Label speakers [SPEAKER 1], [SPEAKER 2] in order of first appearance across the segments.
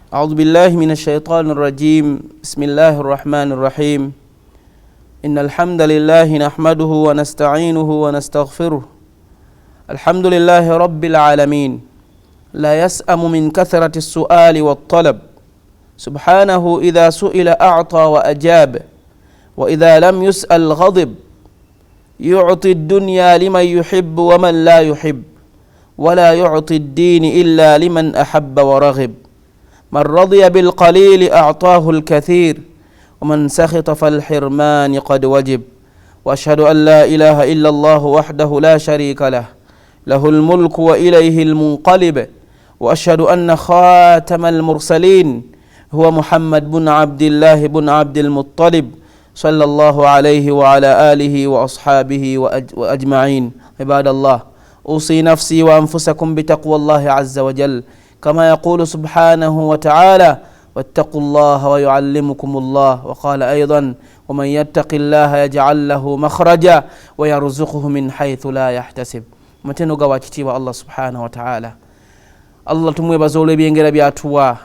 [SPEAKER 1] أعوذ بالله من الشيطان الرجيم. بسم الله الرحمن الرحيم. إن الحمد لله نحمده ونستعينه ونستغفره. الحمد لله رب العالمين، لا يسأم من كثرة السؤال والطلب، سبحانه إذا سئل أعطى وأجاب، وإذا لم يسأل غضب. يعطي الدنيا لمن يحب ومن لا يحب، ولا يعطي الدين إلا لمن أحب ورغب. من رضي بالقليل أعطاه الكثير، ومن سخط فالحرمان قد وجب. وأشهد أن لا إله إلا الله وحده لا شريك له، له الملك وإليه المنقلب. وأشهد أن خاتم المرسلين هو محمد بن عبد الله بن عبد المطلب، صلى الله عليه وعلى آله وأصحابه وأجمعين. عباد الله، أوصي نفسي وأنفسكم بتقوى الله عز وجل، كما يقول سبحانه وتعالى: واتقوا الله ويعلمكم الله. وقال أيضا: ومن يتق الله يجعل له مخرجا ويرزقه من حيث لا يحتسب. Matendo ga wakitiibwa Allah subhanahu wataala. Allah tumwebaza olw'ebyengera byatuwa.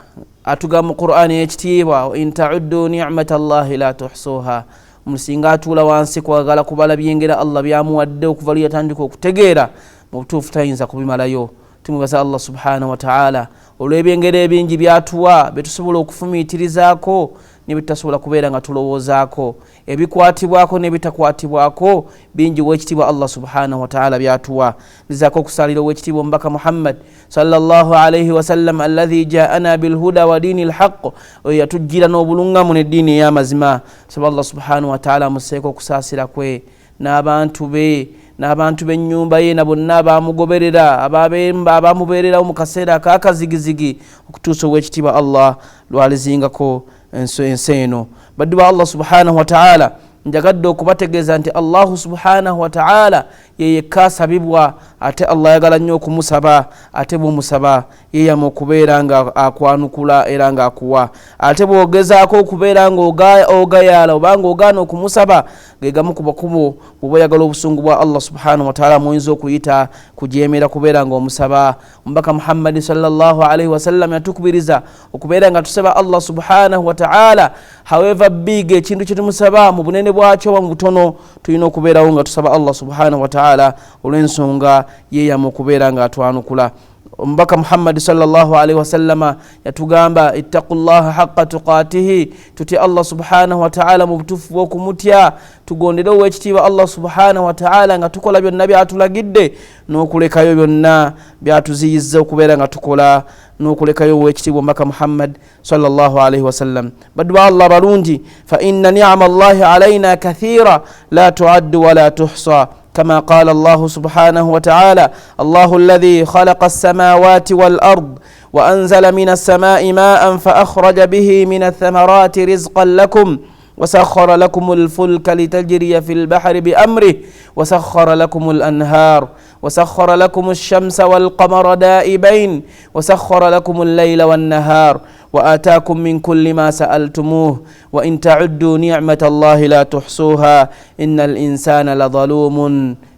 [SPEAKER 1] Atugamba mu Qur'ani ekitiibwa: in tauddu nicmata llahi la tuhsuha. Omusinga atuula wansi kwagala kubala byengera Allah byamuwadde okuva lwe yatandika okutegeera, mu butuufu tayinza kubimalayo. Tumwebaza Allah subhanahu wataala olw'ebyengera ebingi byatuwa byetusobola okufumiitirizaako nebitutasobola kubeera nga tulowoozaako, ebikwatibwako n'ebitakwatibwako bingi owekitiibwa Allah subhanahu wataala byatuwa. Nzizaako okusaalira owekitiibwa omubaka Muhammad sallallahu alaihi wasallam, alladhi jaana bilhuda wa diini lhaq, oyo yatujjira n'obulungamu n'eddiini ey'amazima. Saba Allah subhanahu wataala amuseeko okusaasira kwe n'abantu be n'abantu b'ennyumba ye na bonna abamugoberera, abamubeererawo mu kaseera akakazigizigi okutuusa owekitiibwa Allah lwalizingako ensi eno. Baddu ba Allah subhanahu wataala, njagadde okubategeeza nti Allahu subhanahu wataala ye yekka asabibwa, ate Allah ayagala nnyo okumusaba, ate bwomusaba yeyama okubeera nga akwanukula era nga akuwa. Ate bwogezaako okubeera nga ogayaala obanga ogaana okumusaba, gegamu ku makubo bwoba oyagala obusungu bwa Allah subhanahu wataala muyinza okuyita kujemera kubeera nga omusaba. Omubaka Muhammadi sallallahu alaihi wasallam yatukubiriza okubeera nga tusaba Allah subhanahu wataala, however big ekintu kyetumusaba, mu bunene bwakyo oba mu butono, tulina okubeerawo nga tusaba Allah subhanahu wataala olw'ensonga yeyama okubeera nga atwanukula. Omubaka Muhammadi sallallahu alaihi wasallama yatugamba: ittaqu llaha haqa tuqatihi, tutye Allah subhanahu wataala mu butuufu bw'okumutya, tugondere owekitiibwa Allah subhanahu wataala nga tukola byonna byatulagidde n'okulekayo byonna byatuziyiza okubeera nga tukola, n'okulekayo owekitiibwa omubaka Muhammad sallallahu alaihi wasallam. Baddu ba Allah balungi, fa inna nicama llahi alaina kathira la tuaddu wala tuhsa, كما قال الله سبحانه وتعالى: الله الذي خلق السماوات والأرض وأنزل من السماء ماء فأخرج به من الثمرات رزقا لكم وسخر لكم الفلك لتجري في البحر بأمره وسخر لكم الأنهار وسخر لكم الشمس والقمر دائبين وسخر لكم الليل والنهار وآتاكم من كل ما سألتموه وإن تعدوا نعمة الله لا تحصوها إن الإنسان لظلوم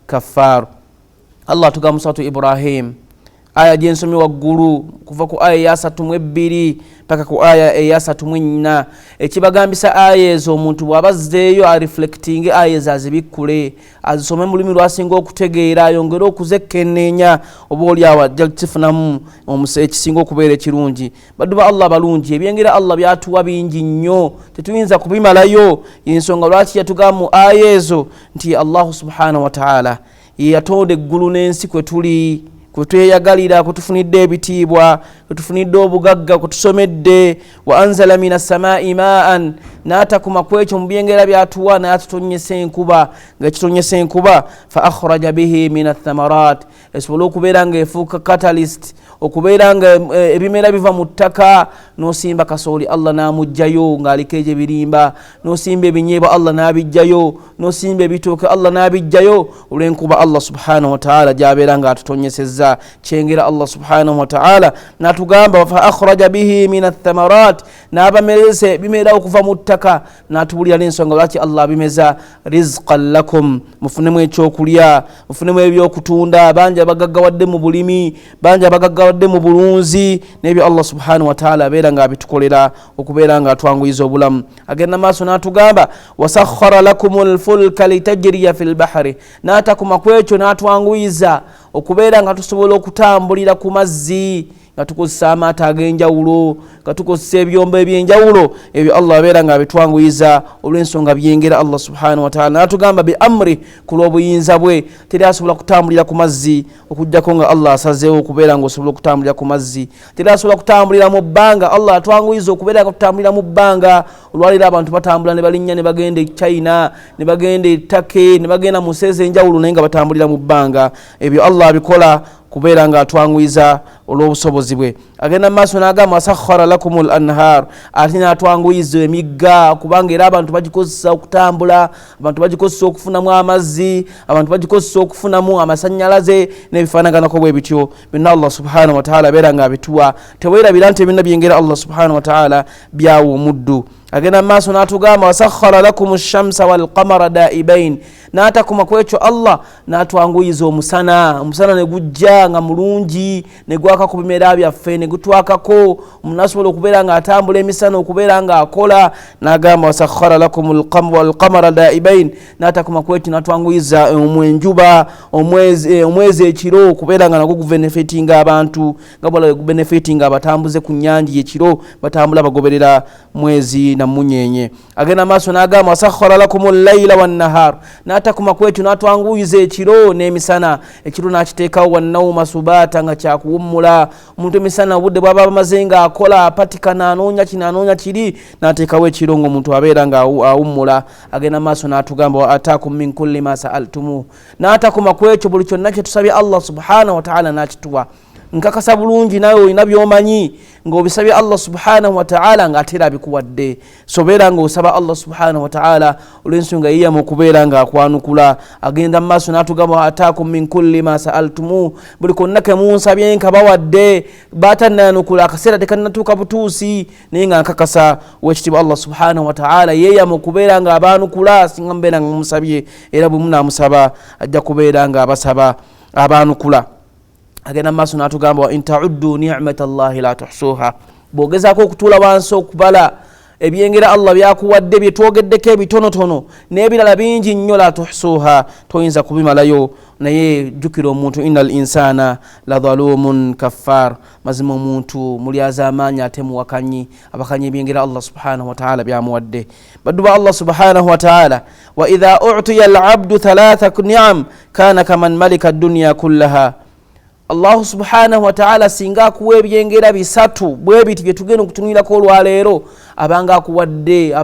[SPEAKER 1] كفار. Allah tugamba suratu Ibrahim, aya gyensomye waggulu kuva ku aya eyasatu mu 2 paka ku aya eyasatu mu 4. Ekibagambisa aya ezo, omuntu bw'aba azzeeyo areflectinge aya ezo, azibikkule, azisome mu lulimi lwasinga okutegeera, ayongere okuzekkenneenya, oba oli awo ajja kifunamu ekisinga okubeera ekirungi. Baddu ba Allah balungi, ebyengera Allah byatuwa bingi nnyo, tetuyinza kubimalayo. Ensonga lwaki yatugamba mu aya ezo nti Allahu subhanahu wataala ye yatonda eggulu n'ensi kwe tuli, kwe tweyagalira, kwe tufunidde ebitiibwa, kwe tufunidde obugagga, kwe tusomedde. Wa anzala min assamai maan, n'atakuma ku ekyo mu byengera byatuwa n'atutonyesa enkuba, nga kitonyesa enkuba, fa akhraja bihi min athamarat, esobole okubeera nga efuuka catalyst okubeera nga ebimera biva mu ttaka. N'osimba kasooli, Allah n'amugjayo ng'aliko egyo ebirimba, n'osimba ebinyeebwa, Allah n'abijjayo, n'osimba ebitooke, Allah n'abijjayo olw'enkuba Allah subhanahu wataala gy'abeera ng'atutonyesezza. Kyengera Allah subhanahu wataala n'atugamba fa akhraja bihi min athamarat, n'abameresa ebimera okuva mu ttaka, n'atubulira n'ensonga lwaki Allah abimeza: rizqan lakum, mufunemu ekyokulya, mufunemu ebyokutunda. Bangi abagaggawadde mu bulimi, bangi abagaggawadde. Tuwangadde mu bulunzi n'ebyo Allah subhanahu wataala abeera nga abitukolera okubeera nga atwanguyiza obulamu. Agenda maaso n'atugamba wasakhara lakum lfulka litajriya fi lbahari, n'atakoma ku ekyo n'atwanguyiza okubeera nga tusobola okutambulira ku mazzi nga tukozesa amaato ag'enjawulo, nga tukozesa ebyombo ebyenjawulo. Ebyo Allah abeera nga abitwanguyiza olw'ensonga byengera Allah subhanahu wataala. N'atugamba bi amri, ku lw'obuyinza bwe. Teri asobola kutambulira ku mazzi okugjako nga Allah asazeewo okubeera nga osobola okutambulira ku mazzi. Teri asobola kutambulira mu bbanga, Allah atwanguyiza okubeera nga tutambulira mu bbanga. Olwaleero abantu batambula ne balinnya ne bagenda e China, ne bagenda e Turkey, ne bagenda mu nsi ez'enjawulo, naye nga batambulira mu bbanga. Ebyo Allah abikola kubeera nga atwanguyiza olw'obusobozi bwe. Agenda mu maaso n'agamba wasakhara lakum l anhar, ate n'atwanguyiza emigga, kubanga era abantu bagikozesa okutambula, abantu bagikozesa okufunamu amazzi, abantu bagikozesa okufunamu amasannyalaze n'ebifaanaganako bwe bityo. Byonna Allah subhanahu wataala abeera nga abituwa. Teweerabira nti ebyonna byengera Allah subhanahu wataala byawa omuddu. Agenda mu maaso n'atugamba wasakhara lakum shamsa walqamara daibain, n'atakoma ku ekyo Allah n'atwanguyiza omusana, omusana ne gujja nga mulungi ne gwaka ku bimera byaffe ne gutwakako, omuntu asobola okubeera ng'atambula emisana okubeera ng'akola. N'agamba wasakhara lakum walqamara daibain, n'atakoma ku ekyo n'atwanguyiza enjuba, omwezi ekiro okubeera nga nagwo gubenefitinga abantu, nga bwala gubenefitinga abatambuze ku nnyanja ekiro batambula bagoberera mwezi na munyenye. Agenda maaso n'agamba wasakhara lakum llaila wannahar, n'atakoma ku ekyo n'atwanguyiza ekiro n'emisana, ekiro n'akiteekawo wannauma subaata nga kyakuwummula omuntu emisana obudde bwaba bamaze ng'akola apatikana anoonya kino anoonya kiri, n'ateekawo ekiro ng'omuntu abeera nga awummula. Agenda maaso n'atugamba wa ataakum min kulli ma saaltumuh, n'atakoma ku ekyo buli kyonna kye tusabye Allah subhanahu wataala n'akituwa. Nkakasa bulungi nawe olina byomanyi ng'obisabye Allah subhanahu wataala ng'ate era abikuwadde. Sobeera ng'osaba Allah subhanahu wataala olw'ensonga yeyama okubeera ng'akwanukula. Agenda mu maaso n'atugamba ataakum min kulli ma saaltumuh, buli konna ke munsabye nkabawadde, batannayanukula akaseera tekannatuuka butuusi, naye nga nkakasa wekitiibwa Allah subhanahu wataala yeyama okubeera ng'abaanukula singa mubeera nga mumusabye, era bwe munaamusaba ajja kubeera ng'abasaba abaanukula. Agenda mu maaso n'atugamba wa in tauddu nicmata llahi la tuhsuha, bw'ogezaako okutuula wansi okubala ebyengera Allah byakuwadde byetwogeddeko ebitonotono n'ebirala bingi nnyo, la tuhsuha, toyinza kubimalayo. Naye jjukira omuntu inna al insana la dhalumun kaffar, mazima omuntu mulyazaamaanyi ate muwakanyi, abakanyi ebyengera Allah subhanahu wataala byamuwadde. Baddu ba Allah subhanahu wataala, wa idha utiya alabdu thalatha niam kana kaman malika dunya kullaha. Allahu subhanahu wataala singa akuwa ebyengera bisatu bwe biti bye tugenda okutunulirako olwaleero, abanga akuwadde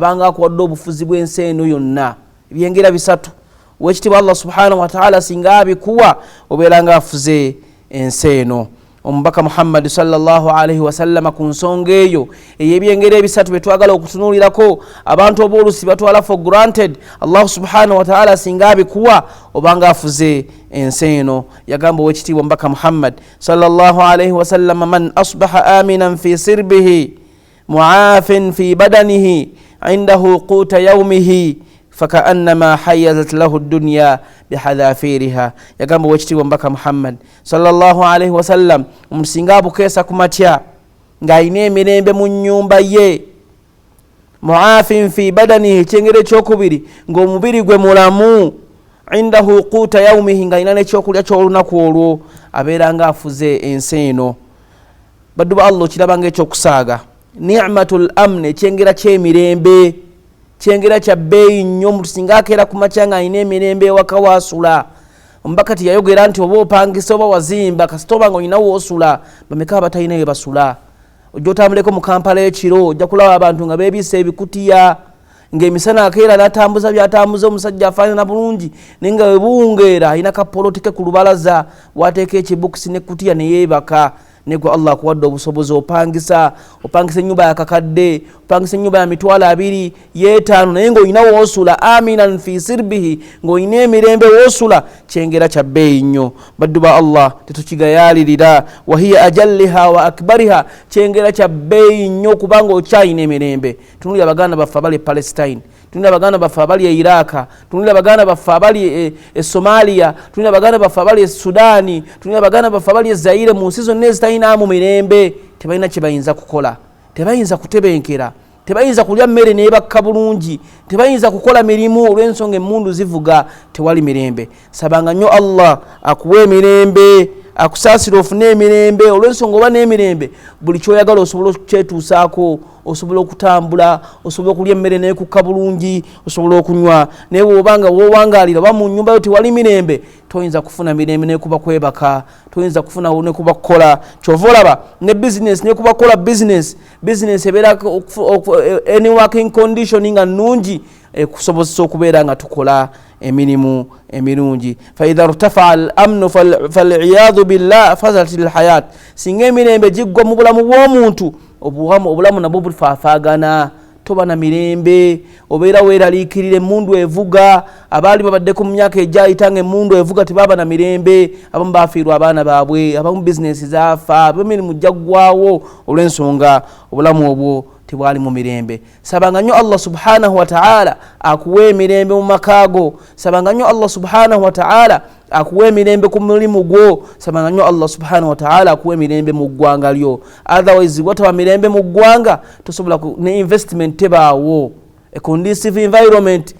[SPEAKER 1] obufuzi bw'ensi eno yonna. Ebyengera bisatu wekitiibwa Allah subhanahu wataala singa abikuwa obeera nga afuze ensi eno. Omubaka Muhammadi sallallahu alaihi wasallama ku nsonga eyo ey'ebyengera ebisatu bye twagala okutunuulirako, abantu oba olusi batwala for granted. Allahu subhanahu wataala singa abikuwa obanga afuze ensi eno. Yagamba owekitiibwa omubaka Muhammad sallallahu alaihi wasallama, man asbaha aminan fi sirbihi muafin fi badanihi indahu quuta yaumihi fakaannama hayazat lahu dunya bihadhafiriha. Yagamba owekitiibwa omubaka Muhammad sallallahu alaihi wasallam, omuntu singa abukeesa ku makya ng'alina emirembe mu nnyumba ye, muafin fi badanihi, ekyengero ekyokubiri ng'omubiri gwe mulamu, indahu quuta yaumihi, ng'alina n'ekyokulya ky'olunaku olwo, abeera nga afuze ensi eno. Baddu ba Allah, okiraba ngaekyokusaaga nicmatu l amn, ekyengera ky'emirembe, kyengera kya bbeeyi nnyo. Omuntu singa akeera ku makya ng'alina emirembe ewaka waasula, omubaka tiyayogera nti oba opangisa oba wazimba, kasita oba nga olina woosula. Bameka abatalina we basula? Ojja otambuleko mu Kampala ekiro, ojja kulaba abantu nga beebisse ebikutiya, ng'emisana akeera n'atambuza by'atambuza, omusajja afaanana bulungi, naye nga webuwungeera alina kapoloti ke ku lubalaza wateeka ekibokisi n'ekutiya ne yeebaka. Negwe Allah akuwadde obusobozi, opangisa ennyumba yakakadde, opangisa ennyumba ya 20,000 y'etaano, naye ng'olina woosula, aminan fi sirbihi, ng'olina emirembe woosula, kyengera kya bbeeyi nnyo. Baddu ba Allah, tetukigayaalirira. Wahiya ajalliha wa akbariha, kyengera kya bbeeyi nnyo kubanga okyalina emirembe. Tunuulira baganda baffe abali e Palestine, Tunulira baganda baffe abali e Iraka, tunulira baganda baffe abali e Somalia, tunulira baganda baffe abali e Sudaani, tunulira baganda baffe abali e Zaire, mu nsi zonna ezitalinaamu mirembe. Tebalina kye bayinza kukola, tebayinza kutebenkera, tebayinza kulya mmere nebakka bulungi, tebayinza kukola mirimu olw'ensonga emmundu zivuga, tewali mirembe. Sabanga nnyo Allah akuwa emirembe, akusaasira ofune emirembe, olw'ensonga oba n'emirembe buli kyoyagala osobola okukyetuusaako, osobola okutambula, osobola okulya emmere nekukka bulungi, osobola okunywa. Naye bwobanga wowangaalira oba mu nyumba yo tewali mirembe, toyinza kufuna mirembe nekuba kwebaka, toyinza kufuna nekuba kukola. Kyova olaba ne bizinesi, nekuba kukola bizinesi, bizinesi ebeera any working condition nga nnungi ekusobozesa okubeera nga tukola emirimu emirungi. Faidha rtafaa al amnu faliyadhu billah fazalat lhayat. Singa emirembe giggwa mu bulamu bw'omuntu, obulamu nabwo bufaafaagana, toba na mirembe, obeera weeraliikirira, emundu evuga. Abaali babaddeko mu myaka egyayita nga emundu evuga tebaba na mirembe, abamu bafiirwa abaana baabwe, abamu bizinesi zaafa, abamu emirimu gyaggwawo olw'ensonga obulamu obwo tebwali mu mirembe. Sabanga nnyo Allah subhanahu wataala akuwa emirembe mu makaago, sabanga nnyo Allah subhanahu wataala akuwa emirembe ku mulimu gwo, sabanga nnyo Allah subhanahu wataala akuwa emirembe mu ggwanga lyo. Otherwise wataba mirembe mu ggwanga, tosobola ne investment tebaawo, a conducive environment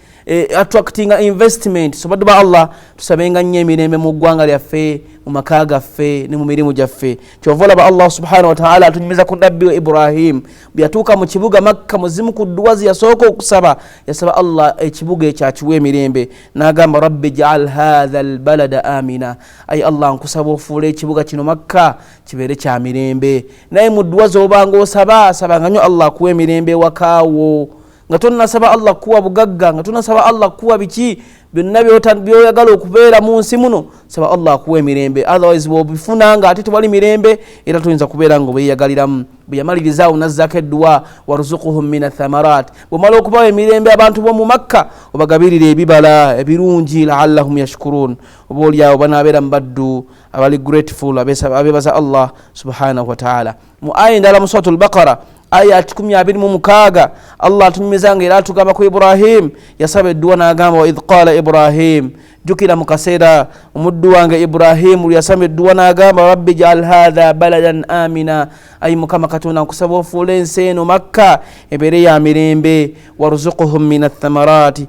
[SPEAKER 1] attracting investment. So baddu ba Allah, tusabenga nnyo emirembe mu ggwanga lyaffe, mu maka gaffe ne mu mirimu gyaffe. Kyova olaba Allah subhanahu wataala atunyumiza ku nabbi wa Ibrahim, bwe yatuuka mu kibuga Makka, muzimu ku dduwa ze yasooka okusaba, yasaba Allah ekibuga ekyo akiwa emirembe, n'agamba rabbi jaal hatha albalada amina, ayi Allah nkusaba ofuule ekibuga kino Makka kibeere kya mirembe. Naye mu dduwa z'obanga osaba, sabanga nnyo Allah akuwa emirembe ewakaawo, nga tonasaba Allah kuwa bugagga, nga tonasaba Allah kuwa biki byonna byoyagala okubeera mu nsi muno, saba Allah akuwa emirembe. Otherwise bwobifuna nga ate tewali mirembe, era toyinza kubeera nga obweyagaliramu. Bwe yamaliriza awo nazzaako edduwa warzukuhum min athamarat, bwomala okubawa emirembe abantu b'omu Makka, obagabirira ebibala ebirungi, laallahum yashkurun, oba oliawo banabeera mu baddu abali grateful, abebaza Allah subhanahu wataala. Mu aya endala mu Surat Lbaqara aya 26, Allah atunyumiza nga era atugamba ku Ibrahim, yasaba edduwa n'agamba waidh qala Ibrahim, jjukira mu kaseera omuddu wange Ibrahimu lwe yasaba edduwa n'agamba rabbi jaal hatha baladan amina, ayi Mukama Katonda nkusaba ofuule ensi eno Makka ebeere ya mirembe, warzukuhum min athamarat,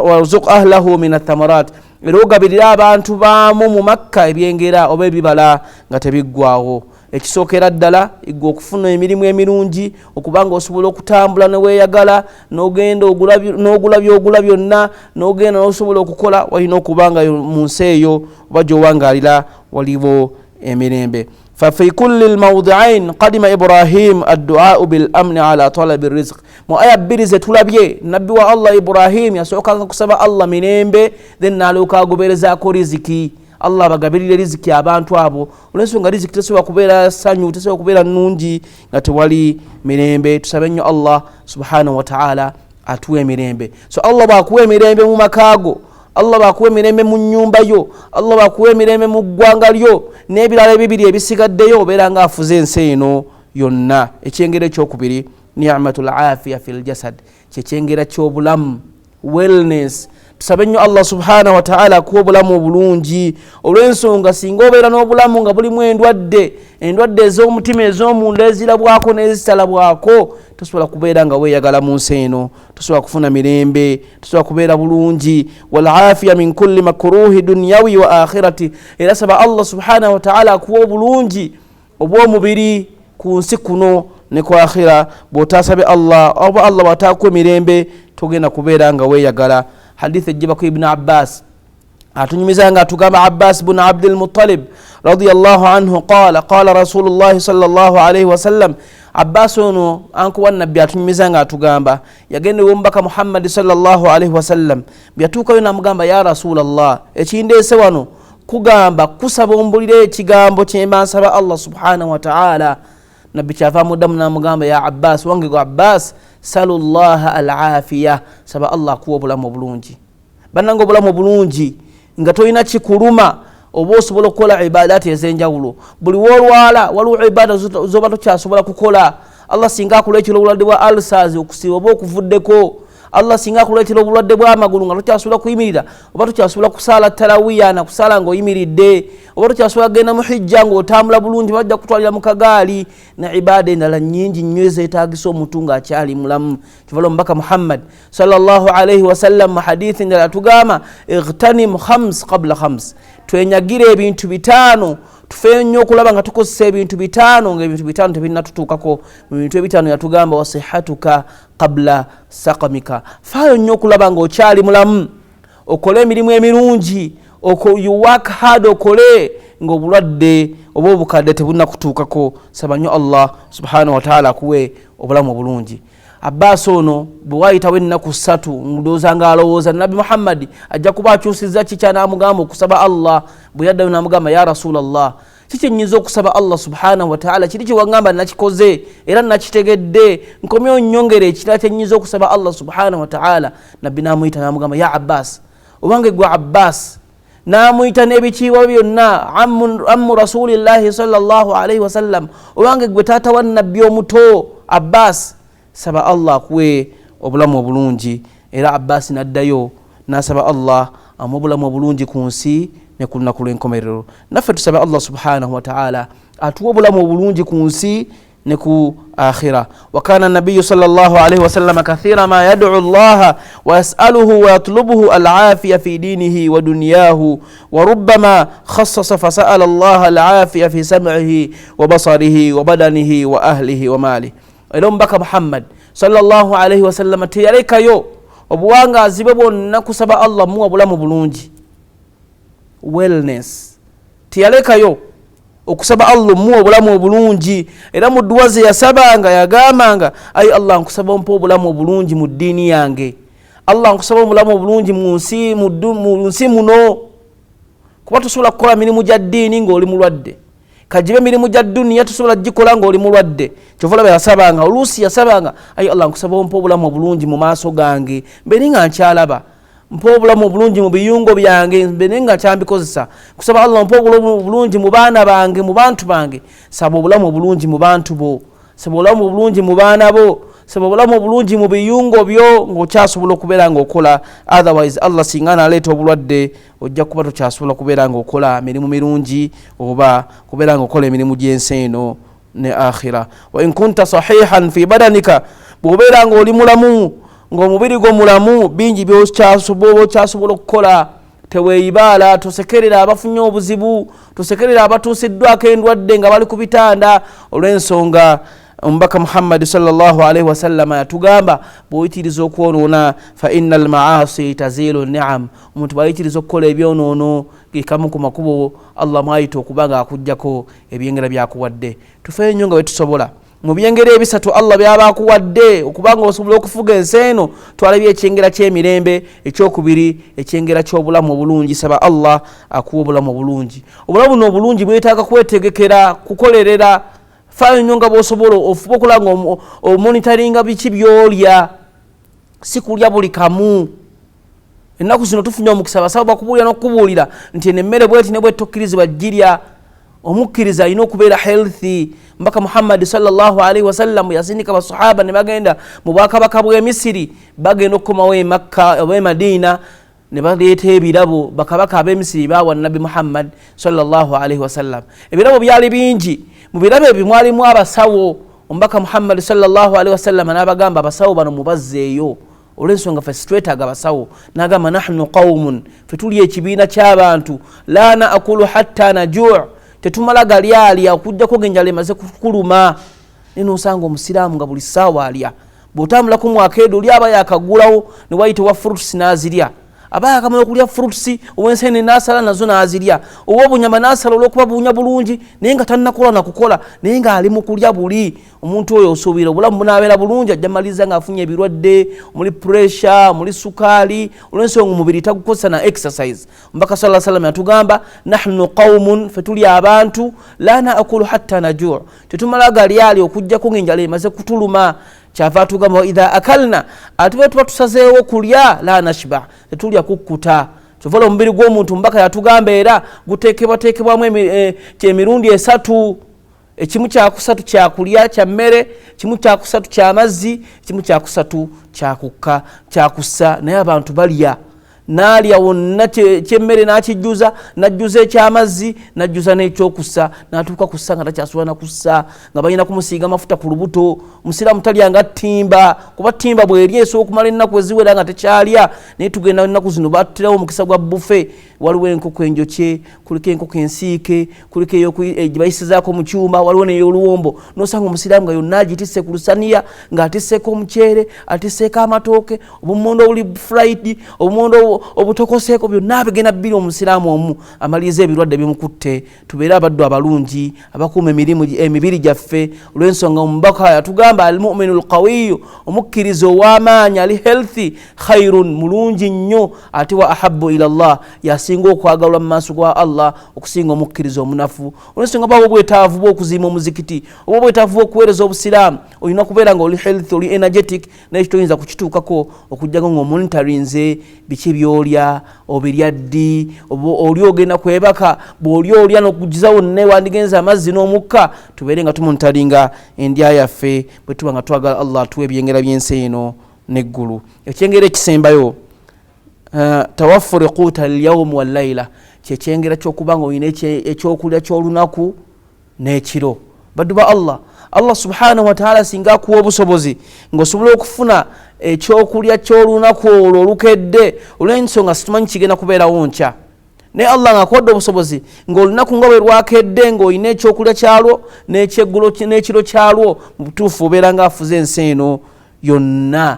[SPEAKER 1] warzuq ahlahu min athamarat, era ogabirire abantu baamu mu Makka ebyengera oba ebibala nga tebiggwawo. Ekisookera ddala gwe okufuna emirimu emirungi, okubanga osobola okutambula neweeyagala, n'ogenda n'ogula byogula byonna, n'ogenda n'osobola okukola, walina okuba nga mu nsi eyo oba gy'owangaalira waliwo emirembe. Fafi kulli lmaudiain qadima Ibrahim adduau bilamni ala talabi rizq. Mu aya bbiri zetulabye, nabbi wa Allah Ibrahim yasookanga kusaba Allah mirembe, then nalooka agoberezaako riziki, Allah abagabirire riziki abantu abo, olwensonga riziki tesobola kubeera sanyu, tesobola kubeera nnungi nga tewali mirembe. Tusabe nnyo Allah subhanahu wataala atuwa emirembe. So Allah bwakuwa emirembe mu makaago, Allah bwakuwa emirembe mu nyumba yo, Allah bwakuwa emirembe mu ggwanga lyo, n'ebirala ebibiri ebisigaddeyo obeera nga afuze ensi eno yonna. Ekyengera ekyokubiri nicmatu lafiya fi ljasad, kyekyengera ky'obulamu, wellness. Tusabe nnyo Allah subhanahu wataala akuwa obulamu obulungi, olw'ensonga singa obeera n'obulamu nga bulimu endwadde, endwadde ez'omutima, ez'omunda, ezirabwako n'ezitalabwako, tosobola kubeera nga weeyagala mu nsi eno, tosobola kufuna mirembe, tosobola kubeera bulungi. Walafiya min kulli makruhi dunyawi wa akhirati, era saba Allah subhanahu wataala akuwa obulungi obw'omubiri ku nsi kuno ne ku akhira. Bw'otasabe Allah oba Allah bw'ataakuwa emirembe, togenda kubeera nga weeyagala. Hadithi ejjibako Ibuni Abbas atunyumiza nga atugamba Abbas bunu Abdilmutalib radiallahu anhu qala qala rasulullahi salllah alaihi wasallam. Abbas ono ankuwa nabbi atunyumiza nga atugamba yagenda ewomubaka Muhammadi salllah alaihi wasallam, bweyatuukayo namugamba ya rasulallah, ekindeese wano kugamba kusaba ombulire ekigambo kyemba nsaba Allah subhanahu wataala. Nabbi kyava amuddamu namugamba ya Abbas, wange gwe Abbas, salu llaha alafiya, saba Allah akuwa obulamu obulungi. Bannanga obulamu obulungi nga tolina kikuluma, oba osobola okukola ibadati ez'enjawulo. Buli woolwala waliwo ibada zoba tokyasobola kukola. Allah singa akola ekiro obulwadde bwa alsas okusiba oba okuvuddeko, Allah singa akuleetera obulwadde bw'amagulu nga tokyasobola kuyimirira, oba tokyasobola kusaala tarawiya na kusaala ng'oyimiridde, oba tokyasobola kugenda mu hijja ng'otambula bulungi, bajja kutwalira mu kagaali, na ibaada endala nnyingi nnyo ezeetaagisa omuntu ng'akyali mulamu. Kivala omubaka Muhammad sallallahu alaihi wasallam mu hadithi endala tugamba igtanim khams qabla khams, twenyagire ebintu 5, tufeeyo nnyo okulaba nga tukozesa ebintu 5 ng'ebintu 5 tebinnatutuukako. Mu bintu 5 yatugamba wasihatuka qabla sakamika, faayo nnyo okulaba ng'okyali mulamu, okole emirimu emirungi, you work hard, okole ng'obulwadde oba obukadde tebunnakutuukako. Saba nnyo Allah subhanahu wataala akuwe obulamu obulungi. Abbas ono bwe wayitawo ennaku 3 ndowooza ng'alowooza Nabbi Muhammadi ajja kuba akyusizza ki kyanamugamba okusaba Allah. Bwe yaddayo n'amugamba ya Rasulallah, kiki nnyinza okusaba Allah subhanahu wataala? Kiri kyewaŋŋamba nakikoze era nakitegedde, nkomyewo nnyongere ekirala kye nnyinza okusaba Allah subhanahu wataala. Nabbi n'amuyita n'amugamba ya Abbas, obange gwe Abbas, n'amuyita n'ebitiibwa byonna, ammu rasulillahi sallallahu alaihi wasallam, obange gwe taata wa Nabbi omuto Abbas, saba Allah akuwe obulamu obulungi. Era Abbas n'addayo n'asaba Allah amuwe obulamu obulungi ku nsi ne ku lunaku lw'enkomerero. Naffe tusabe Allah subhanahu wataala atuwe obulamu obulungi ku nsi ne ku akhira. Wa kana nabiyu sallallahu alaihi wasallam kathira ma yad'u llaha wa yasaluhu wa yatlubuhu alafiya fi dinihi wa dunyahu, wa rubbama khassasa fasala llaha alafiya fi sam'ihi wa basarihi wa badanihi wa ahlihi wa malihi. Era omubaka Muhammad sallallahu alaihi wasallam teyalekayo obuwangaazi bwe bwonna kusaba Allah muwa bulamu bulungi, wellness. Teyalekayo okusaba Allah muwa obulamu obulungi. Era mu dduwa ze yasabanga yagambanga, ayi Allah, nkusaba ompa obulamu obulungi mu ddiini yange, Allah nkusaba obulamu obulungi mu nsi muno, kuba tosobola kukola mirimu gya ddiini ng'oli mulwadde, kagibe emirimu gya duniya tosobola gikola ng'oli mulwadde. Kyova olaba yasabanga, oluusi yasabanga, ayi Allah nkusaba ompa obulamu obulungi mu maaso gange mbeere nga nkyalaba, mpa obulamu obulungi mu biyungo byange mbeere nga kyambikozesa, kusaba Allah mpa obulamu obulungi mu baana bange, mu bantu bange. Saba obulamu obulungi mu bantu bo, saba obulamu obulungi mu baana bo, saba obulamu obulungi mu biyungo byo ng'okyasobola okubeera ng'okola. Otherwise Allah singa analeeta obulwadde ojja kuba tokyasobola kubeera ng'okola mirimu mirungi oba kubeera ng'okola emirimu gy'ensi eno ne akhira. Wa in kunta sahihan fi badanika, bw'obeera ng'oli mulamu, ng'omubiri gwo mulamu, bingi by'okyasobola okukola. Teweeyibaala, tosekerera abafunye obuzibu, tosekerera abatuusiddwako endwadde nga bali ku bitanda. Olw'ensonga omubaka Muhammadi sallallahu alaihi wasallama yatugamba bw'oyitiriza okwonoona fa inna almaasi taziilu niam, omuntu bw'ayitiriza okukola ebyonoono gekamu ku makubo Allah mwayita okuba nga akuggyako ebyengera byakuwadde. Tufeeyo nnyo nga bwe tusobola mu byengera 3 Allah byaba akuwadde okubanga osobola okufuga ensi eno. Twalabye ekyengera ky'emirembe, ekyokubiri ekyengera ky'obulamu obulungi. Saba Allah akuwe obulamu obulungi. Obulamu buno obulungi bwetaaga kwetegekera, kukolerera. Faayo nnyo nga bw'osobola ofuba okulaba nga omonitaringa biki by'olya, si kulya buli kamu. Ennaku zino tufunye omukisa, abasawo bakubuulira n'okukubuulira nti eno emmere bweti ne bweti tokkirizibwa girya. Omukkiriza alina okubeera healthy. Mbaka Muhammadi sallallahu alaihi wasallam yasindika basahaba ne bagenda mu bwakabaka bw'e Misiri, bagenda okukomawo e Makka oba e Madiina ne baleeta ebirabo bakabaka ab'e Misiri baawa Nabbi Muhammad sallallahu alaihi wasallam. Ebirabo byali bingi, mu birabo ebyo mwalimu abasawo. Omubaka Muhammad sallallahu alaihi wasallam n'abagamba abasawo bano mubazzeeyo olw'ensonga ffe situetaaga basawo. N'agamba nahnu qaumun, ffe tuli ekibiina ky'abantu, la naakulu hatta najuu, tetumala galyalya okujjako ng'enjala emaze kukuluma. Naye nosanga omusiraamu nga buli ssaawa alya, bw'otambulako mu akeedo oli aba yakagulawo ne wayita wa fruits n'azirya, aba yakamala okulya fruits ow'ensene n'asala nazo n'azirya, oba obunyama n'asala olw'okuba buwunya bulungi, naye nga tannakola nakukola, naye ng'ali mu kulya buli. Omuntu oyo osuubira obulamu bunaabeera bulungi? Ajja maliriza ng'afunye ebirwadde omuli pressure, omuli sukaali, olw'ensonga omubiri tagukozesa na exercise. Omubaka sallallahu alaihi wasallam yatugamba nahnu qaumun, ffe tuli abantu, la naakulu hatta najuu, tetumala galyali okujjako ng'enjala emaze kutuluma. Kyava atugamba wa idha akalna, ate bwe tuba tusazeewo kulya, la nashba, tetulya kukkuta. Kyovala omubiri gw'omuntu mbaka yatugamba era guteekebwateekebwamu emirundi 3. Ekimu kyakusatu kyakulya kya mmere, kimu kyakusatu kyamazzi, kimu kyakusatu kyakukka kyakussa. Naye abantu balya, naalya wonna kyemmere nakijjuza, najjuza ekyamazzi, najjuza n'ekyokussa, natuuka kussa nga takyasobola nakussa, nga balina kumusiiga amafuta ku lubuto. Omusiraamu talya nga ttimba, kuba ttimba bweri esobola okumala ennaku eziwera nga tekyalya. Naye tugenda ennaku zino batuterawo omukisa gwa bufe, waliwo enkoko enjokye, kuliko enkoko ensiike, kuliko gyebayisizaako mu kyuma, waliwo neyoluwombo. Nosanga omusiraamu nga yonna agitisse ku lusaniya, ng'atisseeko omuceere, atisseeko amatooke, obumondo obuli fried, obumondo obutokoseeko, byonna bigenda bbiri. Omusiraamu omu amaliriza ebirwadde bimukutte. Tubeere abaddu abalungi abakuuma emibiri gyaffe, olw'ensonga omubaka yatugamba almuminu lqawiyu, omukkiriza ow'amaanyi ali healthy, khairun, mulungi nnyo, ate wa ahabu ila llah, yasinga okwagalwa mu maaso gwa Allah okusinga omukkiriza omunafu. Olwensonga baba obwetaavu bw'okuzimba omuzikiti oba obwetaavu bw'okuweereza obusiraamu, olina kubeera nga oli healthy, oli energetic. Naye kitoyinza kukituukako okujjako ng'omonitarinze biki byolya, obirya ddi, oli ogenda kwebaka, bw'oli olya n'okugiza wonna wandigenza amazzi n'omukka. Tubeere nga tumonitaringa endya yaffe bwe tuba nga twagala Allah atuwa ebyengera by'ensi eno n'eggulu. Ekyengera ekisembayo, tawaffuri quuta lyaumu wallaila, kyekyengera kyokuba nga olina ekyokulya ky'olunaku n'ekiro. Baddu ba Allah, Allah subhanahu wataala singa akuwa obusobozi ng'osobola okufuna ekyokulya ky'olunaku olwo olukedde, olw'ensonga situmanyi kigenda kubeerawo nkya, naye Allah nga akuwadde obusobozi ng'olunaku nga bwe lwakedde ng'olina ekyokulya kyalwo n'ekyeggulo n'ekiro kyalwo, mu butuufu obeera nga afuze ensi eno yonna.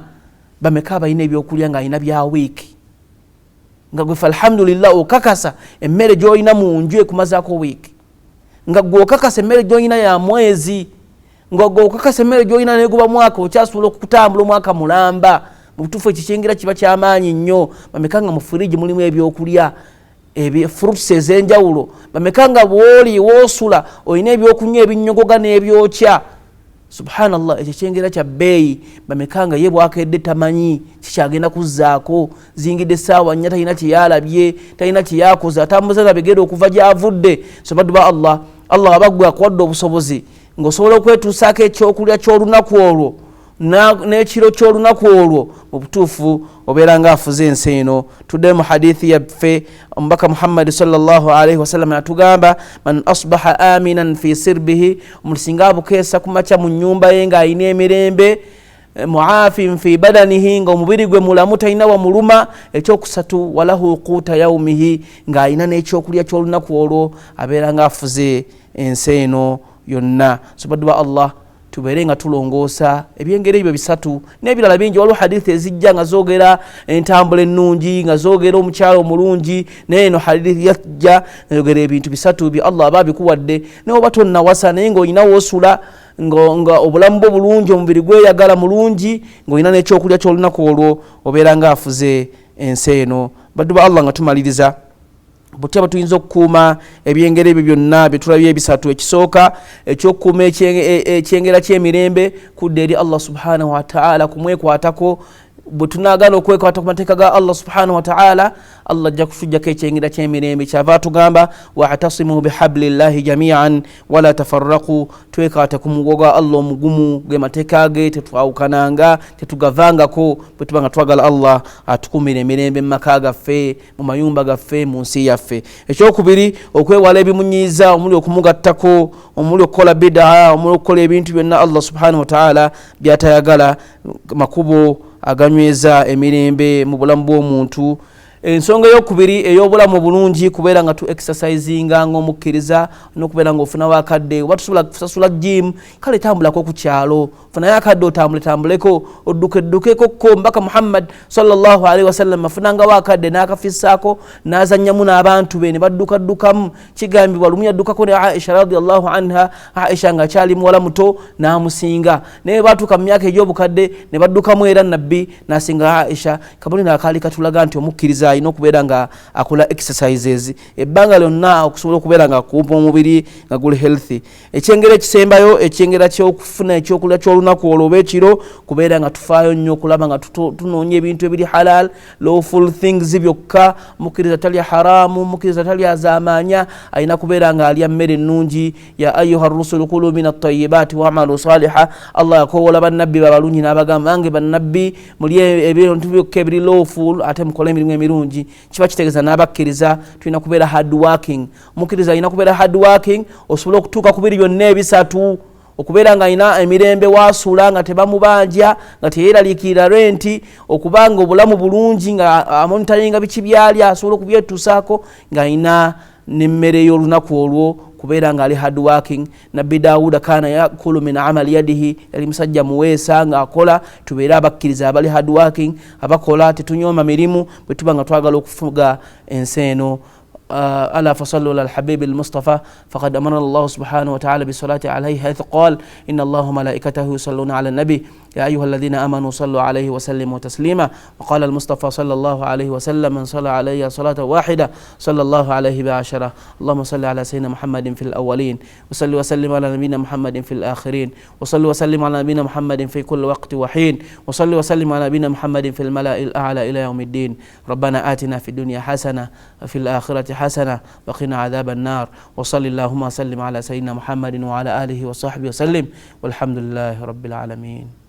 [SPEAKER 1] Bameka abalina ebyokulya ng'alina bya wiiki, nga gwefe alhamdulillah okakasa emmere gy'olina mu nju ekumazaako wiiki, nga gwe okakasa emmere gy'olina ya mwezi, nga gwe okakasa emmere gy'olina neguba mwaka, okyasobola okutambula omwaka mulamba? Mu butuufu ekyo kyengera kiba kyamaanyi nnyo. Bameka nga mu furiji mulimu ebyokulya, fruits ez'enjawulo? Bameka nga bwoli woosula olina ebyokunywa ebinyogoga n'ebyokya? Subhanallah, ekyo kyengera kya bbeeyi. Bameka nga ye bwakedde tamanyi kikyagenda kuzzaako, zingidde essaawa 4, talina kyeyalabye, talina kyeyakoze, atambuza nabigere okuva gyavudde. So baddu ba Allah, Allah aba gwe akuwadde obusobozi ng'osobola okwetuusaako ekyokulya ky'olunaku olwo n'ekiro ky'olunaku olwo, mu butuufu obeera nga afuze ensi eno. Tudde mu hadithi yaffe, omubaka Muhammadi sallallahu alaihi wasallam atugamba, man asbaha aminan fi sirbihi, omuntu singa abukeesa ku makya mu nyumba ye ng'alina emirembe, muafin fi badanihi, nga omubiri gwe mulamu, talina wamuluma. Ekyokusatu, walahu quuta yaumihi, ng'alina n'ekyokulya ky'olunaku olwo, abeera nga afuze ensi eno yonna. So baddu ba Allah, tubeere nga tulongoosa ebyengeri ebyo bisatu n'ebirala bingi. Waliwo hadithi ezijja nga zoogera entambula ennungi, nga zoogera omukyalo omulungi, naye eno hadithi yajja yogera ebintu bisatu bye Allah aba abikuwadde, naye oba tonnawasa, naye ng'olina woosula, nga obulamu bwo bulungi, omubiri gweyagala mulungi, ng'olina n'ekyokulya ky'olunaku olwo, obeera nga afuze ensi eno. Baddu ba Allah, nga tumaliriza, butya bwe tuyinza okukuuma ebyengera ebyo byonna byetulabye ebisatu? Ekisooka, ekyokukuuma ekyengera ky'emirembe, kudda eri Allah subhanahu wataala, kumwekwatako. Bwe tunagana okwekwata ku mateeka ga Allah subhanahu wataala, Allah ajja kutujjako ekyengera ky'emirembe. Kyava atugamba, watasimu bihablillahi jamian wala tafarraku, twekwate ku mugo gwa Allah omugumu, ge mateeka ge, tetwawukananga, tetugavangako, bwe tuba nga twagala Allah atukumira emirembe mu maka gaffe, mu mayumba gaffe, mu nsi yaffe. Ekyokubiri, okwewala ebimunyiiza, omuli okumugattako, omuli okukola bidaa, omuli okukola ebintu byonna Allah subhanahu wataala byatayagala, makubo aganyweza emirembe mu bulamu bw'omuntu. Ensonga eyokubiri ey'obulamu obulungi, kubeera nga tu exercisinga ng'omukkiriza, nokubeera nga ofunawo akadde. Oba tusobola kusasula gym, kale tambulako ku kyalo, funayo akadde otambule tambuleko, odduke ddukeko ko. Mbaka Muhammad sallallahu alaihi wasallam afunangawo akadde n'akafissaako n'azannyamu n'abantu be ne baddukaddukamu. Kigambibwa lumu yaddukako ne Aisha radiallahu anha, Aisha ng'akyali muwala muto n'amusinga, naye batuuka mu myaka egy'obukadde ne baddukamu era nabbi n'asinga Aisha. Kabonero akaali katulaga nti omukkiriza Alina okubeera nga akola exercises ebbanga lyonna okusobola okubeera nga akuuma omubiri nga guli healthy. Ekyengera ekisembayo, ekyengera kyokufuna ekyokulya ky'olunaku olwo oba ekiro, kubeera nga tufaayo nnyo okulaba nga tunoonya ebintu ebiri halal, lawful things byokka. Mukkiriza talya haramu, mukkiriza talya azaamaanya, alina kubeera nga alya mmere ennungi. Ya ayuha rusulu kulu min atayibaati wamalu saliha. Allah yakowoola bannabbi babalungi n'abagamba ange bannabbi, mulye ebintu byokka ebiri lawful ate mukole emirimu emirungi. Kiba kitegeeza n'abakkiriza tulina kubeera hard working. Omukkiriza alina kubeera hard working osobole okutuuka ku biri byonna ebisatu: okubeera nga alina emirembe wasuula nga tebamubanja, nga teyeraliikirira renti, okuba nga obulamu bulungi nga amonitoringa biki byali asobola okubyetuusaako, ng'alina nemmere y'olunaku olwo, kubeera nga ali hard working. Nabbi Dawuda kana yakulu min amali yadihi, yali musajja muweesa ng'akola. Tubeere abakkiriza abali hard working, abakola, tetunyooma mirimu bwe tuba nga twagala okufuga ensi eno. ألا فصلوا على الحبيب المصطفى، فقد أمرنا الله سبحانه وتعالى بالصلاة عليه حيث قال: إن الله وملائكته يصلون على النبي يا أيها الذين آمنوا صلوا عليه وسلموا تسليما. وقال المصطفى صلى الله عليه وسلم: من صلى علي صلاة واحدة صلى الله عليه بعشرة. اللهم صل على سيدنا محمد في الأولين، وصل وسلم على نبينا محمد في الآخرين، وصل وسلم على نبينا محمد في كل وقت وحين، وصل وسلم على نبينا محمد في الملأ الأعلى إلى يوم الدين. ربنا آتنا في الدنيا حسنة وفي الآخرة حسنة وقنا عذاب النار. وصل اللهم وسلم على سيدنا محمد وعلى آله وصحبه وسلم، والحمد لله رب العالمين.